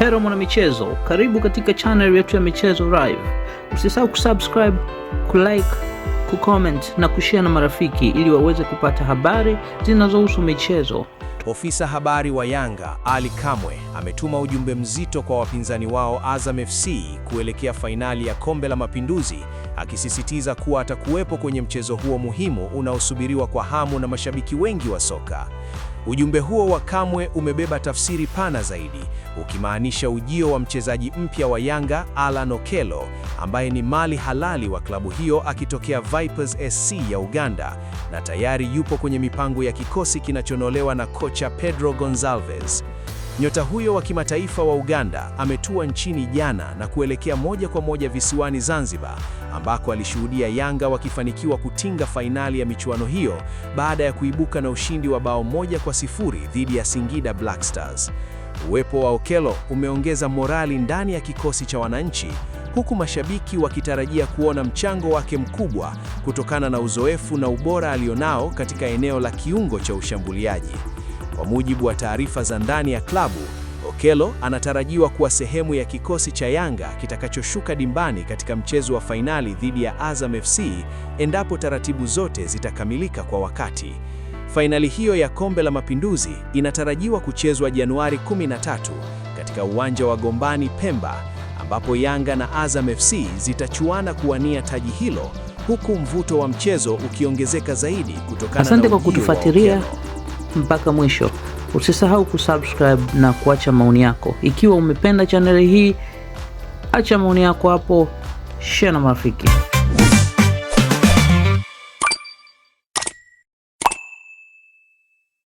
Hero mwanamichezo, karibu katika channel yetu ya Michezo Live. Usisahau kusubscribe, kulike, kucomment na kushare na marafiki ili waweze kupata habari zinazohusu michezo. Ofisa habari wa Yanga Ali Kamwe ametuma ujumbe mzito kwa wapinzani wao Azam FC kuelekea fainali ya Kombe la Mapinduzi, akisisitiza kuwa atakuwepo kwenye mchezo huo muhimu unaosubiriwa kwa hamu na mashabiki wengi wa soka. Ujumbe huo wa Kamwe umebeba tafsiri pana zaidi, ukimaanisha ujio wa mchezaji mpya wa Yanga Allan Okello, ambaye ni mali halali wa klabu hiyo akitokea Vipers SC ya Uganda na tayari yupo kwenye mipango ya kikosi kinachonolewa na kocha Pedro Gonzalez. Nyota huyo wa kimataifa wa Uganda ametua nchini jana na kuelekea moja kwa moja visiwani Zanzibar, ambako alishuhudia Yanga wakifanikiwa kutinga fainali ya michuano hiyo baada ya kuibuka na ushindi wa bao 1-0 dhidi ya Singida Black Stars. Uwepo wa Okello umeongeza morali ndani ya kikosi cha wananchi, huku mashabiki wakitarajia kuona mchango wake mkubwa kutokana na uzoefu na ubora alionao katika eneo la kiungo cha ushambuliaji. Kwa mujibu wa taarifa za ndani ya klabu, Okello anatarajiwa kuwa sehemu ya kikosi cha Yanga kitakachoshuka dimbani katika mchezo wa fainali dhidi ya Azam FC endapo taratibu zote zitakamilika kwa wakati. Fainali hiyo ya Kombe la Mapinduzi inatarajiwa kuchezwa Januari 13 katika uwanja wa Gombani Pemba, ambapo Yanga na Azam FC zitachuana kuwania taji hilo, huku mvuto wa mchezo ukiongezeka zaidi kutokana Asante na kwa ujio wa kutufuatilia Okello. Mpaka mwisho. Usisahau kusubscribe na kuacha maoni yako. Ikiwa umependa chaneli hii, acha maoni yako hapo, share na marafiki.